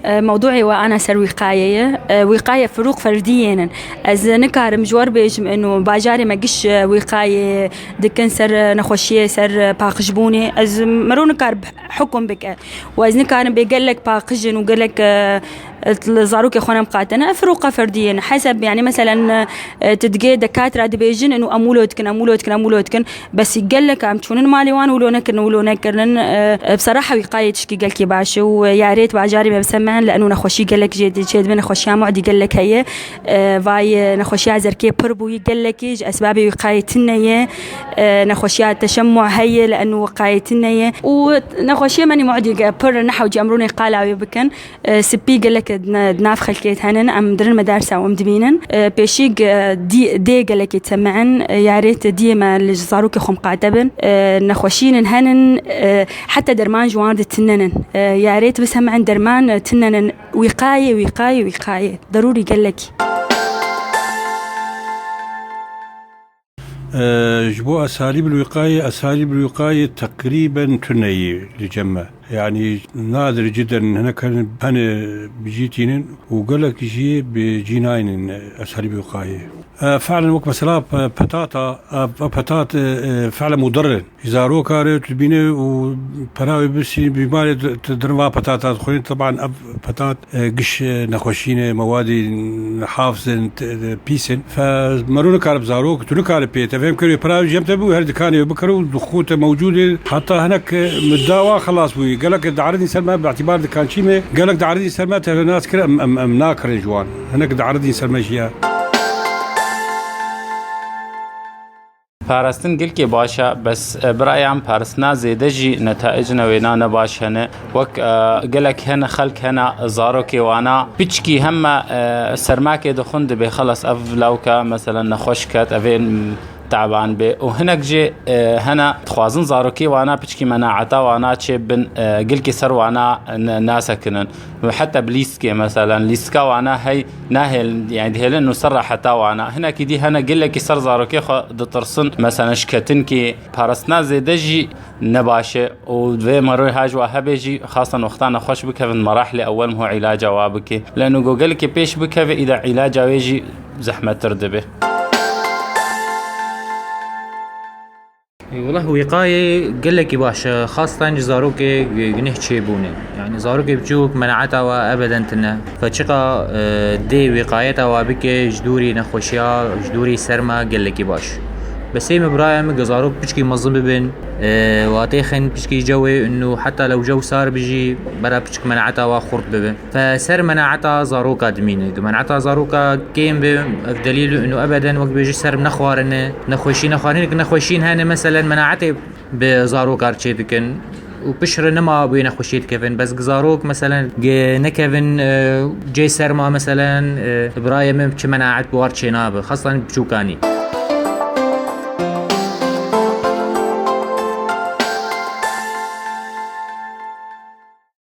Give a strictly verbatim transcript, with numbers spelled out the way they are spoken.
E, mewdûê we ana ser wîqayê ye. E, wîqaye firûq ferdî yên in. Ez nikarim ji we re bêjim ino bajarê me giş, e, wîqayê dikin ser, e, nexweşiyê, ser, e, paqijbûnê. Ez mero nikar bi-, hukum bike. Û ez nikarim bê gelek paqij in û gelek, e, li zarokê xwe ne miqate ne. Firûqa ferdî yên. Heseb, yani, meselen, e, tu digê dekatra dibêjin ino em wilo dikin, em wilo dikin, em wilo dikin. Bes gelek em çûnin malê wan wilo nekirin, wilo nekirin. E, e, bi seraha wîqayê tişkî gelkî baş e û, e, ya rêt bajarê me bi ser me hene, li eno nexweşî gelek jê çêdibe, nexweşiya mu'dî gelek heye. E, vay, e, nexweşiya zerkê pir bûyî gelekî ji esbabê wîqayê tune ye. E, nexweşiya teşemmuh heye, li eno wîqayê tune ye. Û nexweşiya menî mu'dî ge-, pir ne hewcî em rûnê qala wê bikin. E, spî gelek di ne-, di nav xelkê de henin, em dirin medarsa û em dibînin. E, pêşî ge-, dî-, dê gelekê temein, e, ya rêt diyê me li zarokê xwe miqate bin. E, nexweşînin henin, e, heta derman ji wan de tinenin. E, ya rêt bisemein derman, e, tinenin. Wîqayê, wîqayê, wîqayê. Derûrî gelekî. Ji bo esalîb el-wîqayê, esalîb el-wîqayê teqrîben tune ye li cem me. Yanî nadir ciden hinek hene, hene bi cî tînin û gelek jî bi cî naynin esalîb el-wîqayê. E, felen wek mesela pe-, petata, e, petat, e, e, felen mudir in. Ji zaroka re tu dibîne û pera wê bisî bîmarê di-, tu dirin va petata dixwînin. Teban ev petat e, giş, e, nexweşî ne, mewadî hafiz in, te-, e, pîs in. Fe mero nikare bi zarok, tu nikare pê te fêm kir, wê pira jî hem te bû, her dikanê wê bikir û dixû te mewcûd e. Heta hinek, e, mudda wa xelas bûyî. Gelek di'eridîn ser me, bi îtîbar dikan çî me, gelek di'eridîn ser me, te nas kir, em, em, em nakirin ji wan. Hinek di'eridîn ser me jî ya. Parastin gelkî baş e, bes, e, bi raya min parastina zêde jî netaic ne wêna ne baş hene. Wek, e, gelek hene xelk hene zarokê wana piçkî heme, e, sermakê dixwin dibê xelas ev lawka meselen nexweş ket, ev ê, m, taban bê. Û hinek jî, e, hene dixwazin zarokê wana piçkî menaeta wana çêbin, e, gelkî ser wana n-, nasekinin. Û heta bi lîstikê, meselen, lîstika wana hey nahêlin, yani dihêlin û ser reheta wana. Hinekî dî hene gelekî ser zarokê xwe ditirsin, meselen, şiketinkî parastina zêde jî ne baş e û vê meroyê ha ji wa hebe jî, xasan wexta nexweş bikevin, merahlê ewel miho îlaca wa bike. Leno go gelekî pêş bikeve, îda îlaca wê jî zehmettir dibe. Wela wîqayê gelekî baş e, xastan ji zarokê guneh çêbûne. Yani zarokê biçûk menaeta wa ebeden tine. Fe çiqa, e, dê wîqayeta wa bike ji dûrî nexweşiya, ji dûrî serma gelekî baş. Besê min biraya min ge zarok piçkî mezin bibin, e, watê xin piçkî cewê û heta lew cew sar bijî bera piçik menaeta wa xurt bibe. Fe ser menaeta zaroka dimîne. Ge menaeta zaroka kêm be, ev delîl û ebeden wek bêjî ser nexwarine, nexweşî nexwarine, nexweşîn hene, meselen, menaetê bi zaroka re çê dikin û piştre nema bi wê nexweşiyê dikevin. Bes zarok, meselen, ge nekevin, e, cê serma, meselen, e, birayê min çi menaet bi war çê nabe. Xastan biçûkanî.